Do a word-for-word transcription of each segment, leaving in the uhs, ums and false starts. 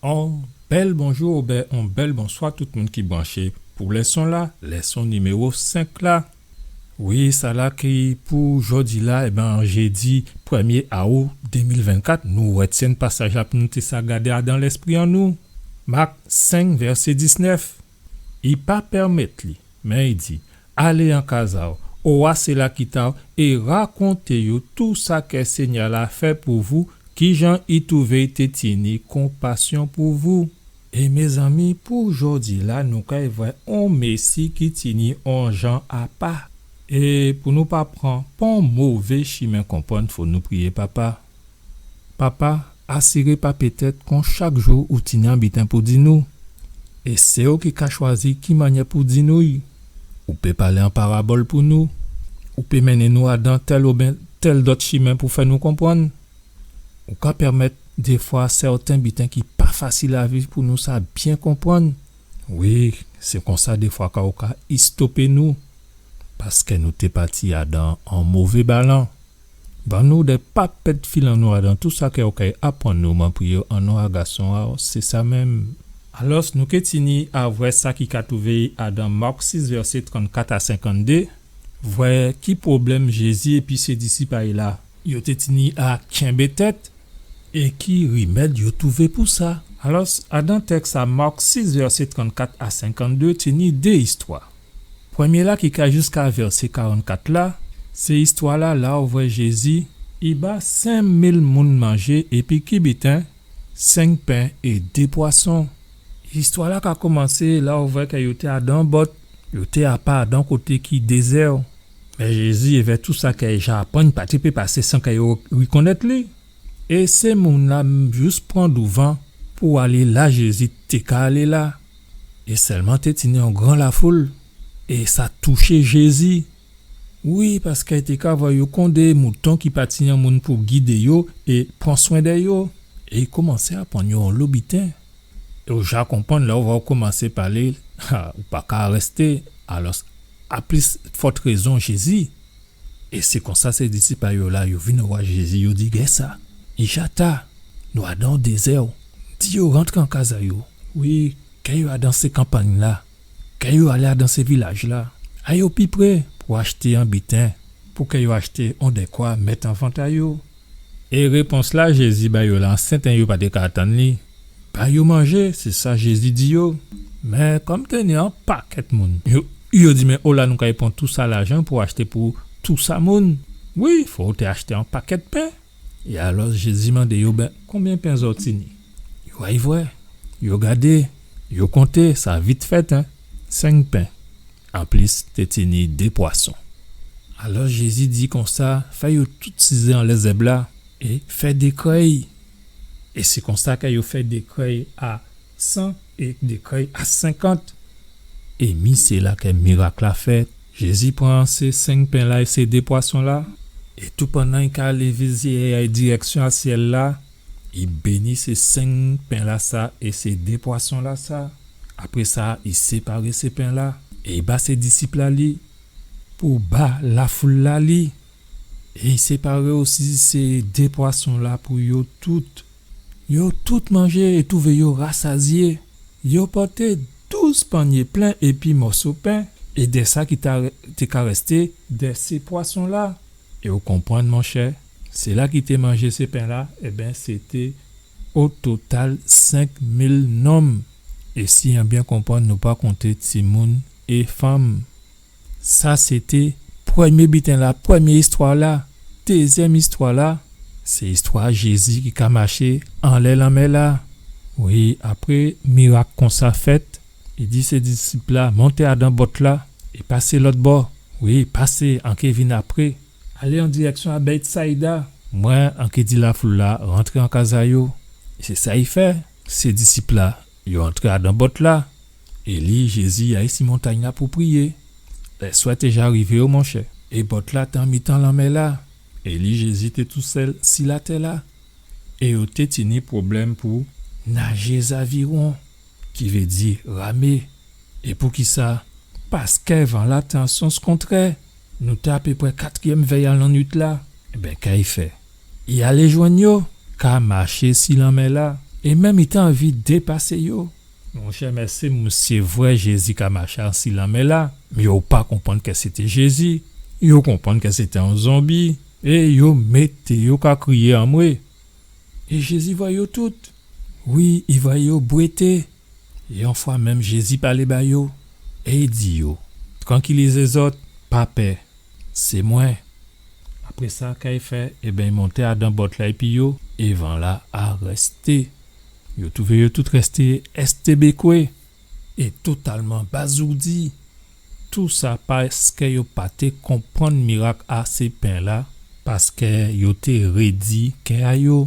On bèl bonjou oubyen on bèl bonswa tout moun ki branché pou lèson-la, lèson niméwo senk la. Wi, sa-la ki pou jòdi-la, ében, jédi prèmyé aou dé mil vennkat, nou rètyenn pasaj-la pou nou té sa gadé adan lèspri an nou. Mak senk, vèsé diznèf. I pa pèmèt li, mé i di, alé an kaz a-w, owa séla ki ta-w, é rakonté yo tou sa kè Sényè-la fè pou vou, kijan i touvé i té tini konpasyon pou vou. É mézanmi, pou jòdi-la, nou kay vwè on Mési ki tini on jan apa. É pou nou pa pran pon mové chimen konprann, fò nou priyé Papa. Papa, asiré pa pétèt kon chak jou ou tini on biten pou di nou. É sé ou ki ka chwazi ki mannyè pou di nou-y. Ou pé palé an parabòl pou nou. Ou pé mennen nou adan tèl oubyen tèl dòt chimen pou fè nou konprann. Ou ka pèmèt défwa sèten biten ki pa fasil a viv pou nou sa byen konprann. Wi, sé konsa défwa ka ou ka istopé nou, paskè nou té pati adan on mové balan. Ban nou dè pa pèd fil an nou adan tou sa kè ou kay aprann nou, mwen priyé an non a Gason a-w, sé sa menm. Alò, nou ké tini a vwè sa ki ka touvé adan Mak sis, vèsé trannkat a senkanndé, vwè ki pwoblèm Jézi épi sé disip a-y la yo té tini a kenbé tèt, é ki rimèd yo touvé pou sa. Alò, adan tèks a Mak sis, vèsé trannkat a senkanndé, tini dé istwa. Prèmyé-la ki ka jiska vèsé karannkat la, sé istwa-la, la ou vwè Jézi i ba senk mil moun manjé, épi ki biten? Senk pen é dé pwason. Istwa-la ka komansé la ou vwè kè yo té adan bòt, yo té apa adan koté ki dézè. Mé Jézi, èvè tou sa kè i ja aprann, pa té pé pasé san kè yo rikonnèt li. É sé moun-la jis pran douvan pou alé la Jézi té ka alé la. É sèlman té tini on gran lafoul, é sa touché Jézi. Wi, paskè i té ka vwè yo kon dé mouton ki pa tini on moun pou gidé yo é pran swen dè yo. É i komansé aprann yo onlo biten. É ou ja konprann, lè ou vwè ou komansé palé, ha, ou pa ka rèsté. Alò, a pli fòt rézon Jézi. É sé konsa sé disip a yo la, yo vin owa Jézi, yo di, gay sa, i ja ta, nou adan on dézè, di yo rantré an kaz a yo. Wi, kè yo adan sé kanpangn-la, kè yo alé adan sé vilaj-la, a yo pi pré pou achté on biten, pou kè yo achté on dèkwa mèt an vant a yo. É répons-la Jézi ba yo la, sèten yo pa té ka atann li. Ba yo manjé, sé sa Jézi di yo. Mé kòm té ni on pakèt moun, yo, yo di, mé ola nou kay pran tou sa lajan pou achté pou tou sa moun? Wi, fò ou té achté on pakèt pen. É alò Jézi mandé yo, ben, konbyen pen zòt tini? Yo ay vwè, yo gadé, yo konté, sa vit fèt, en, senk pen. Anplis, té tini dé pwason. Alò Jézi di konsa, fè yo tout sizé anlè zèb-la, é fè dé krèy. É sé konsa kè yo fè dé krèy a san é dé krèy a senkant. É mi sé la kè mirak-la fèt. Jézi pran sé senk pen-la é sé dé pwason-la, é toupandan i ka lévé zyé a-y dirèksyon a syèl-la, i béni sé senk pen-lasa é sé dé pwason-lasa. Apré sa, i séparé sé pen-la, é i ba sé disip-la li, pou ba lafoul-la li. É i séparé osi sé dé pwason-la pou yo tout. Yo tout manjé é touvé yo rasazyé. Yo pòté douz pannyé plen épi mòso pen, é dè sa ki ta, té ka rèsté dè sé pwason-la. É ou konprann, monchè, sila ki té manjé sé pen-la, ében, sé té o total senk mil nonm. É si an byen konprann, nou pa konté timoun é fanm. Sa sé té prèmyé biten-la, prèmyé istwa-la. Dézyèm istwa-la, sé istwa Jézi ki ka maché anlè lanmè-la. Wi, apré mirak konsa fèt, i di sé disip-la, monté adan bòt-la é pasé lòt bò. Wi, pasé, an ké vin apré. Alé an dirèksyon a Bètsayda. Mwen, an ké di lafoul-la rantré an kaz a yo. Sé sa i fè. Sé disip-la, yo antré adan bòt-la. É li, Jézi, i ay si montangn-la pou priyé. Lèswè té ja rivé, o monchè. É bòt-la té an mitan lanmè-la. É li, Jézi, té tousèl si latè-la. É yo té tini pwoblèm pou najé zaviwon, ki vé di ramé. É poukisa? Paskè van-la té an sans kontrè. Nou té apeprè katriyèm vèy a lannuit-la. Ében, ka i fè? I alé jwenn yo, ka maché si lanmè-la. é menm i té anvi dépasé yo. Monchè, mé sé misyé vwè Jézi ka maché asi lanmè-la, mé yo pa konprann kè sété Jézi. Yo konprann kè sété on zonbi, é yo mété yo ka kriyé anmwé. É Jézi vwè yo tout. Wi, i vwè yo bwété. É on fwa menm Jézi palé ba yo, é i di yo : « Trankilizé zòt, pa pè, sé mwen. » Apré sa, ka i fè ? Ében, i monté adan bòt-la épi yo, é van-la arèsté. Yo touvé yo tout rèsté èstébékwé é totalman bazoudi. Tousa paskè yo pa té konprann mirak a sé pen-la, paskè yo té rédi kè a yo.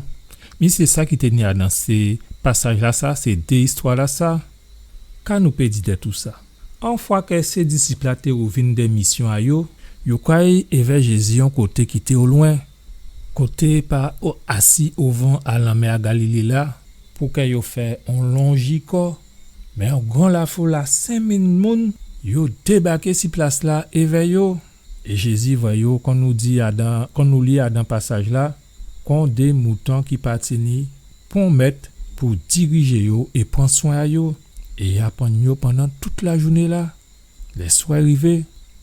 Mi sé sa ki té ni adan sé pasaj-lasa, sé dé istwa-lasa. Ka nou pé di dè tousa ? On fwa kè sé disip-la té wouvin dè misyon a yo, yo kay èvè Jézi on koté ki té olwen, koté pa o, asi ovan a lanmè a Galilé la, pou kè yo fè on lonji kò. Mé on gran lafoul a senk mil moun, yo débaké si plas-la èvè yo. É Jézi vwè yo, kon nou di adan, kon nou li adan pasaj-la, kon dé mouton ki pa tini pon mèt pou dirijé yo é pran swen a yo, é aprann yo pandan tout lajouné-la. Lèswè rivé,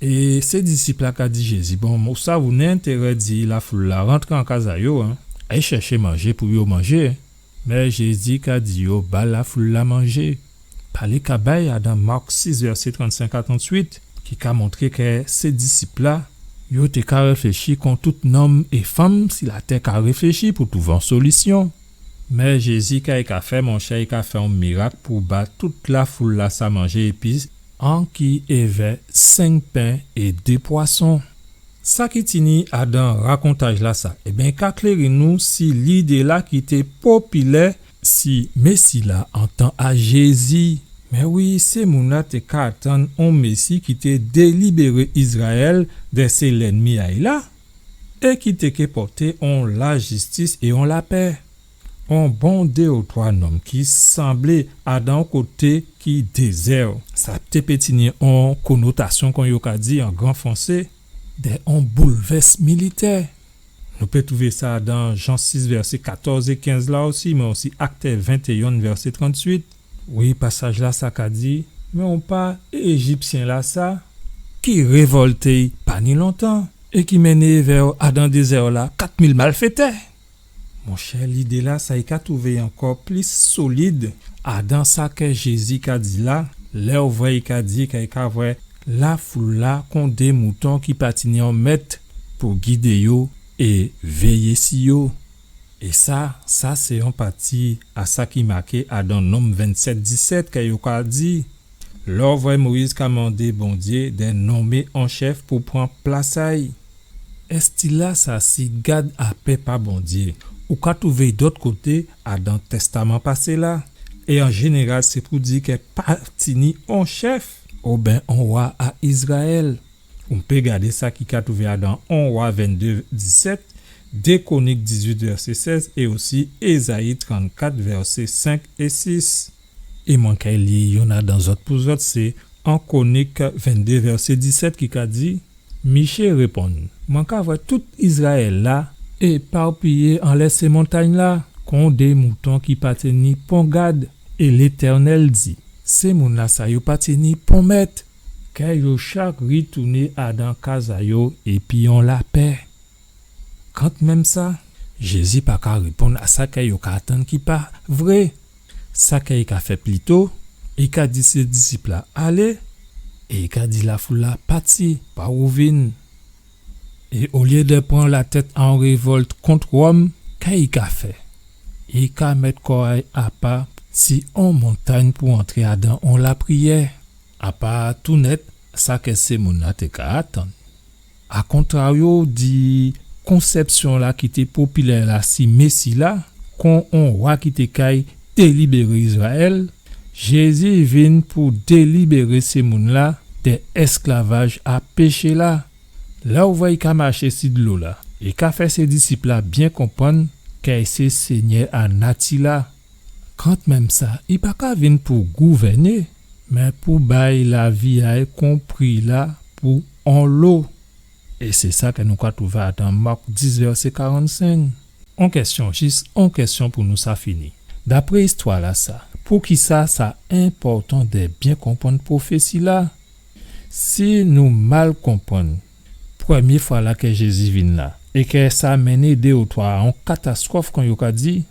é sé disip-la ka di Jézi : « Bon, ou sav, ou ni entérè di lafoul-la rantré an kaz a yo, en, ay chèché manjé pou yo manjé. » Mé Jézi ka di yo : « Ba lafoul-la manjé. » Palé ka bay adan Mak sis, vèsé trannsenk a tranntuit, ki ka montré kè sé disip-la, yo té ka réfléchi kon tout nonm é fanm si latè ka réfléchi pou touvé on solisyon. Mé Jézi, ka i ka fè, monchè, i ka fè on mirak pou ba tout lafoul-lasa manjé, épi anki èvè senk pen é dé pwason. Sa ki tini adan rakontaj-lasa, ében, ka kléré nou si lidé-la ki té popilè si Mési-la an tan a Jézi. Mé wi, sé moun-la té ka atann on Mési ki té délibéré Izrayèl dè sé lènmi a'y la, é ki té ké pòté on lajistis é on lapè. On bon dé ou twa nonm ki sanblé adan on koté ki dézè. Sa té pé tini on konotasyon, kon yo ka di an gran fransé, dè on boulvès militè. Nou pé touvé sa dan Jan sis, vèsé katòz é kenz la osi, mé osi Aktè ventéyen, vèsé tranntuit. Wi, pasaj-lasa ka di : « Mé on pa Éjipsyen-lasa, ki révòlté pa ni lontan, é ki mennen èvè adan dézè-la kat mil malfétè. » Monchè, lidé-lasa i ka touvé ankò plis solid adan sa kè Jézi ka di la, lè ou vwè i ka di kè i ka vwè lafoul-la kon dé mouton ki pa tini on mèt pou gidé yo é véyé si yo. É sa, sa sé on pati a sa ki maké adan Nonm vennsèt disèt, kè yo ka di : « Lè ou vwè Moyiz ka mandé Bondyé dè nonmé on chèf pou pran plas a'y. » Èstil-lasa si gad a pèp a Bondyé, ou ka touvé'y dòt koté adan Tèstaman Pasé la. É an jénéral, sé pou di kè pa tini on chèf oben on wa a Izrayèl. Ou pé gadé sa ki ka touvé adan on Wa venndé disèt, dé Kwonik dizuit vèsé sèz é osi Ézayi trannkat vèsé senk é sis. É mwen kay li yonn adan zòt pou zòt, sé an Kwonik venndé vèsé disèt ki ka di : Miché réponn : Mwen ka vwè tout Izrayèl la éparpiyé anlè sé montangn la, kon dé mouton ki pa tini pon gad. É Létènèl di : Sé moun-lasa yo pa tini pon mèt. Kè yo chak ritouné adan kaz a yo épi on lapè. Kantmenm sa, Jézi pa ka réponn a sa kè yo ka atann ki pa vré. Sa kè i ka fè plito, i ka di sé disip la alé, é i ka di lafoul la pati pa wouvin. É olyé dè pran latèt a on révòlt kont Wòm, ka i ka fè ? I ka mèt kò a'y apa si on montangn pou antré adan on lapriyè. Apa tou nèt sa kè sé moun la té ka atann. A kontraryo di konsèpsyon la ki té popilè la si Mési la, kon on wa ki té kay délibéré Izrayèl, Jézi vin pou délibéré sé moun la dè èsklavaj a péché la. Lè ou vwè i ka maché si dlo la, i ka fè sé disip la byen konprann kè i sé Sényè a nati la. Kantmenm sa, i pa ka vin pou gouvèné, mé pou bay lavi a'y kon pri la pou onlo. É sé sa kè nou ka touvé adan Mak dis vèsé karannsenk. On kèsyon, jis on kèsyon pou nou sa fini. Dapré istwa-lasa, poukisa sa enpòtan dè byen konprann pwofési-la? Si nou mal konprann prèmyé fwa-la kè Jézi vin la, é kè sa mennen dé ou twa a on katastwòf, kon yo ka di,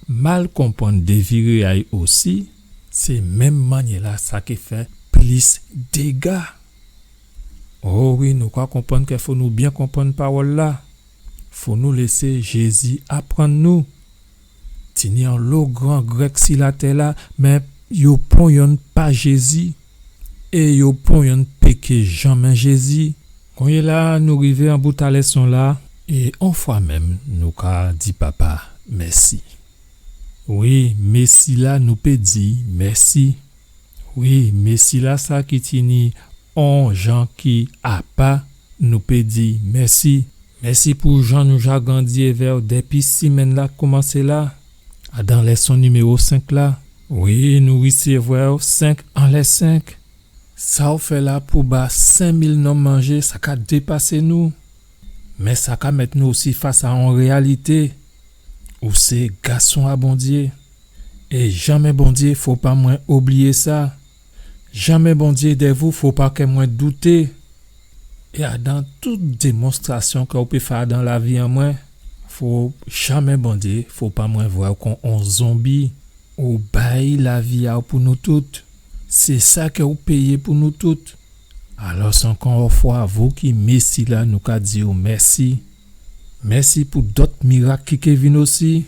mal konprann déviré a'y osi, sé menm mannyè-la sa ké fè plis déga. O wi, nou ka konprann kè fò nou byen konprann pawòl-la. Fò nou lésé Jézi aprann nou. Tini onlo gran grèk si latè-la, mé yo pon yonn pa Jézi, é yo pon yonn péké janmen Jézi. Konyéla, nou rivé an bout a lèson-la, é onfwamenm nou ka di Papa mèsi. Wi, Mési-la, nou pé di mèsi. Wi, Mési-lasa ki tini on jan ki apa, nou pé di mèsi. Mèsi pou jan nou ja grandi évè'w dépi simenn-la koumansé la. Adan lèson niméwo senk la. Wi, nou risivwè'w senk anlè senk. Sa ou fè la pou ba senk mil nonm manjé, sa ka dépasé nou. Mé sa ka mèt nou osi fas a on réyalité. Ou sé gason a Bondyé. É janmen Bondyé, fò pa mwen obliyé sa. Janmen Bondyé dè vou, fò pa kè mwen douté. É adan tout démonstrasyon kè ou pé fè adan lavi an mwen, fò janmen Bondyé, fò pa mwen vwè'w kon on zonbi. Ou bay lavi a'w pou nou tout. Sé sa kè ou péyé pou nou tout. Alòs, ankò on fwa, vou ki Mési-la, nou ka di'w mèsi. Mèsi pou dòt mirak ki ké vin osi.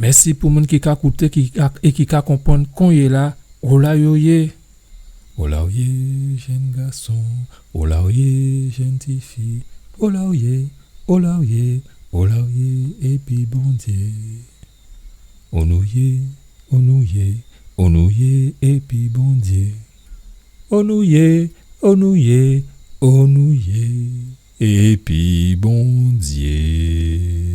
Mèsi pou moun ki ka kouté, ki ka, é ki ka konprann konyéla, ola yo yé. Ola ou yé, jenn gason, ola ou yé, jenn tifi, ola ou yé, ola ou yé, ola ou yé, épi Bondyé. Onou yé, onou yé, onou yé, épi Bondyé. Onou yé, onou yé, onou yé, épi Bondyé.